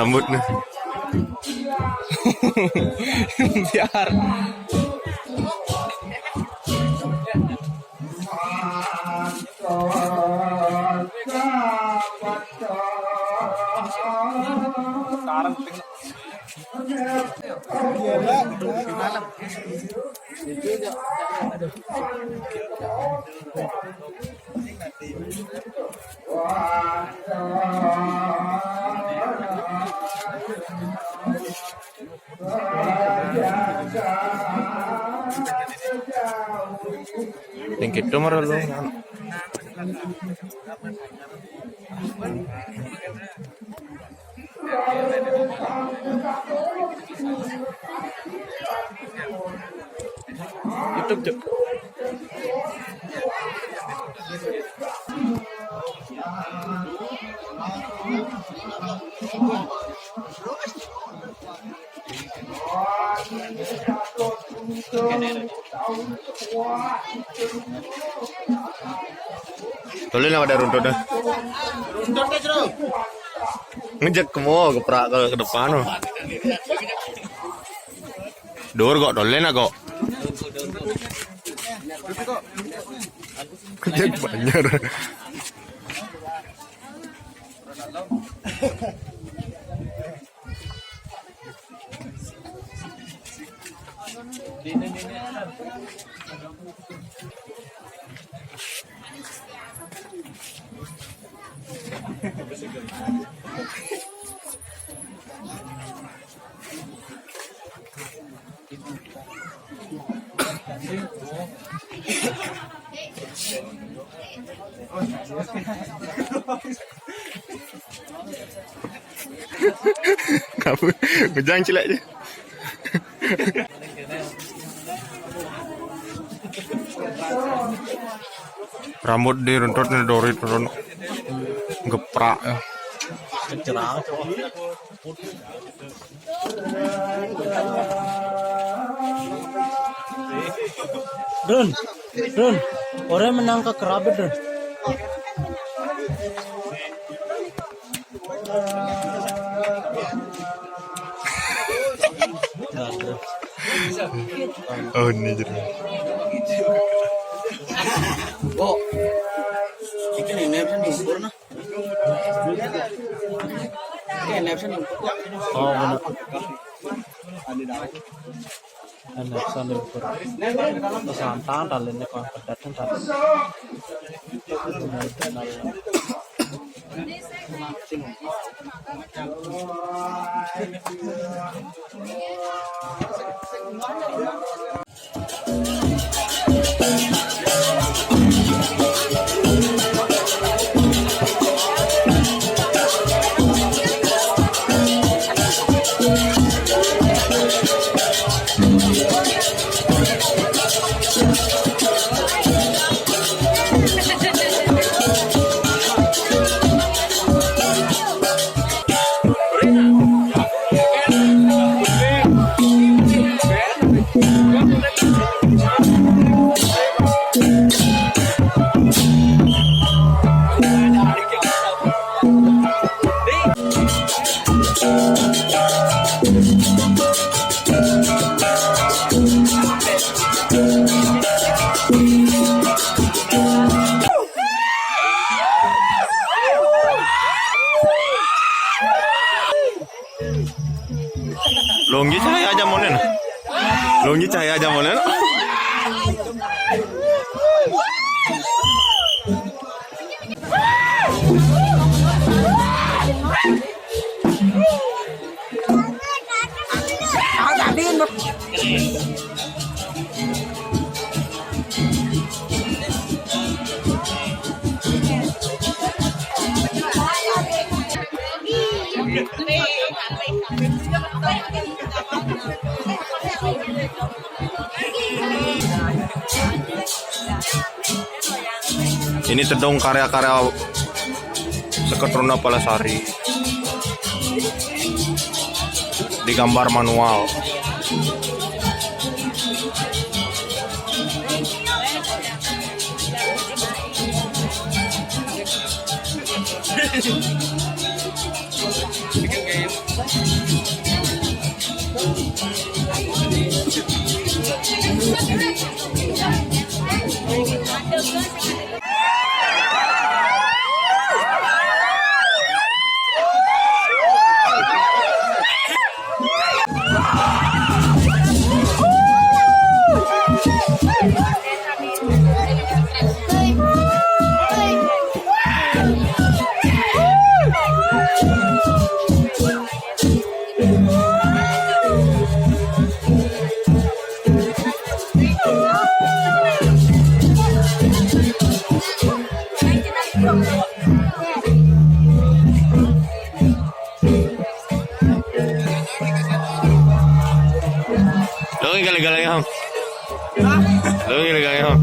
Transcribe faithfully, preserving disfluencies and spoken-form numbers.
Rambut nih. Biar. Sekarang Yang gitu marah lu. YouTube, Cuk. Tolong lah pada runtut dah. Runtut dah, Cuk. Ngejek ke mau geprak ke, ke depan, oh. Dur kok, tolong lah kok. Ngejek banyak. Kamu ngejang cilek je. Rambut diruntut nih, dorit, dorit. Geprak ya. Kecerang. Run, Run, orang menang ke kerabet, Run. Oh, ini jadi. Oh, ini nih, ini nih, sempurna. Oke, ini nih. Oh, benar. Ini nih, sempurna. Pesantren, tali ini, kok, pedat, kan, tali. Longgi cahaya aja monen. Longgi cahaya aja monen. Ini tedong karya-karya Seket Rona Palasari. Digambar manual. Lagi galang-galang, ha? Lagi galang-galang, ha?